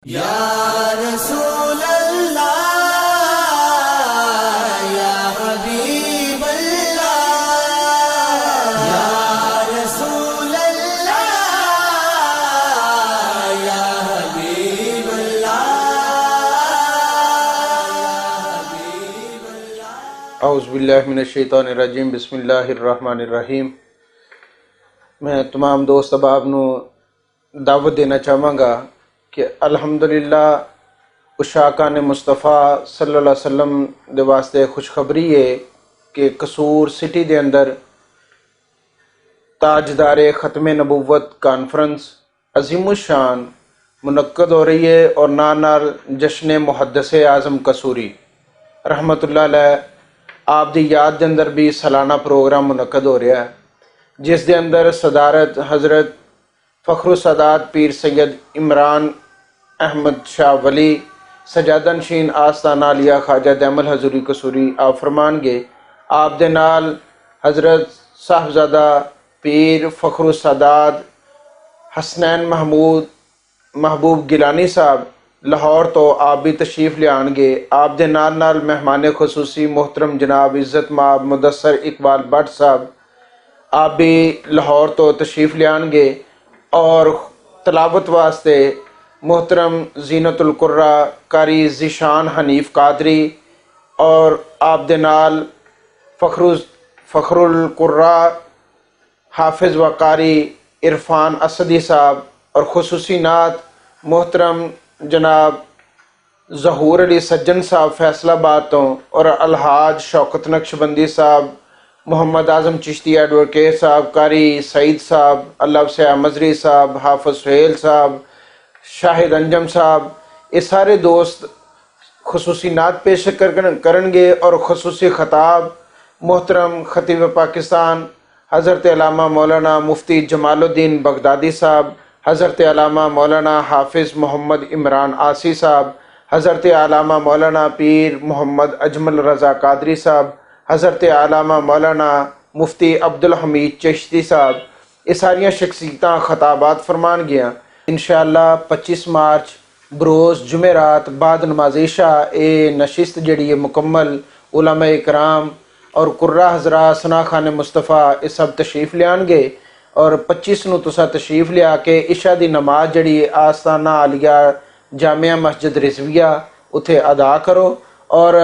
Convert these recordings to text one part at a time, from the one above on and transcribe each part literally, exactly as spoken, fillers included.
یا رسول اللہ، یا حبیب اللہ، یا رسول اللہ، یا حبیب اللہ۔ اعوذ باللہ من الشیطان الرجیم، بسم اللہ الرحمن الرحیم۔ میں تمام دوست احباب نو دعوت دینا چاہواں گا کہ الحمدللہ اشاقان مصطفیٰ صلی اللہ علیہ وسلم دے واسطے خوشخبری ہے کہ قصور سٹی دے اندر تاجدار ختم نبوت کانفرنس عظیم الشان منعقد ہو رہی ہے، اور نال نال جشن محدث اعظم قصوری رحمت اللہ علیہ آپ دی یاد دے اندر بھی سالانہ پروگرام منعقد ہو رہا ہے، جس دے اندر صدارت حضرت فخر السادات پیر سید عمران احمد شاہ ولی، سجادہ نشین آستانہ عالیہ خواجہ دیم الحضوری قصوری آپ فرمان گے۔ آپ دے نال حضرت صاحبزادہ پیر فخر السادات حسنین محمود محبوب گیلانی صاحب لاہور تو آپ بھی تشریف لیان گے۔ آپ دے نال نال مہمان خصوصی محترم جناب عزت ماب مدثر اقبال بٹ صاحب آپ بھی لاہور تو تشریف لیان گے، اور تلاوت واسطے محترم زینت القرا قاری ذیشان حنیف قادری اور آپ دے نال فخر فخر القرا حافظ و قاری عرفان اسدی صاحب اور خصوصی نعت محترم جناب ظہور علی سجن صاحب فیصل آباد تو، اور الحاج شوکت نقشبندی صاحب، محمد اعظم چشتی ایڈووکیٹ صاحب، قاری سعید صاحب، اللہ وسیع مزری صاحب، حافظ سہیل صاحب، شاہد انجم صاحب، یہ سارے دوست خصوصی نعت پیش کر-، کرن گے اور خصوصی خطاب محترم خطیب پاکستان حضرت علامہ مولانا مفتی جمال الدین بغدادی صاحب، حضرت علامہ مولانا حافظ محمد عمران آسی صاحب، حضرت علامہ مولانا پیر محمد اجمل رضا قادری صاحب، حضرت علامہ مولانا مفتی عبدالحمید چشتی صاحب، یہ ساریاں شخصیتاں خطابات فرمان گیاں۔ انشاءاللہ پچیس مارچ بروز جمعرات بعد نماز عشاء اے نشست جڑی ہے مکمل، علماء کرام اور قرا حضرات ثنا خان مصطفیٰ اے سب تشریف لیان گے، اور پچیس نو تسا تشریف لیا کے عشاء دی نماز جڑی ہے آستانہ عالیہ جامعہ مسجد رضویہ اتھے ادا کرو، اور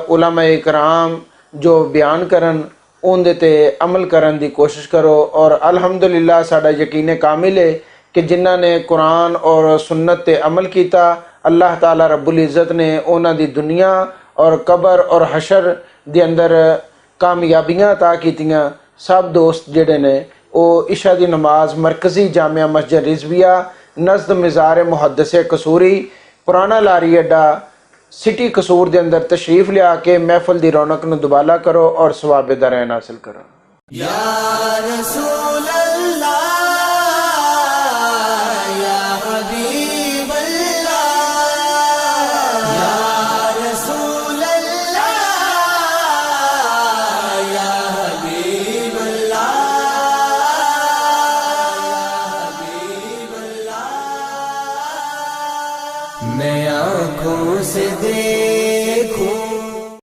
علماء کرام جو بیان کرن اون دے تے عمل کرن دی کوشش کرو۔ اور الحمدللہ ساڈا یقین کامل ہے کہ جنہاں نے قرآن اور سنت تے عمل کیتا، اللہ تعالیٰ رب العزت نے انہاں دی دنیا اور قبر اور حشر دے اندر کامیابیاں عطا کیتیاں۔ سب دوست جڑے نے او عشاء دی نماز مرکزی جامعہ مسجد رضویہ نزد مزار محدث قصوری پرانا لاری اڈا سٹی قصور دے اندر تشریف لیا کے محفل دی رونق نو دوبالا کرو اور ثواب دارین حاصل کرو۔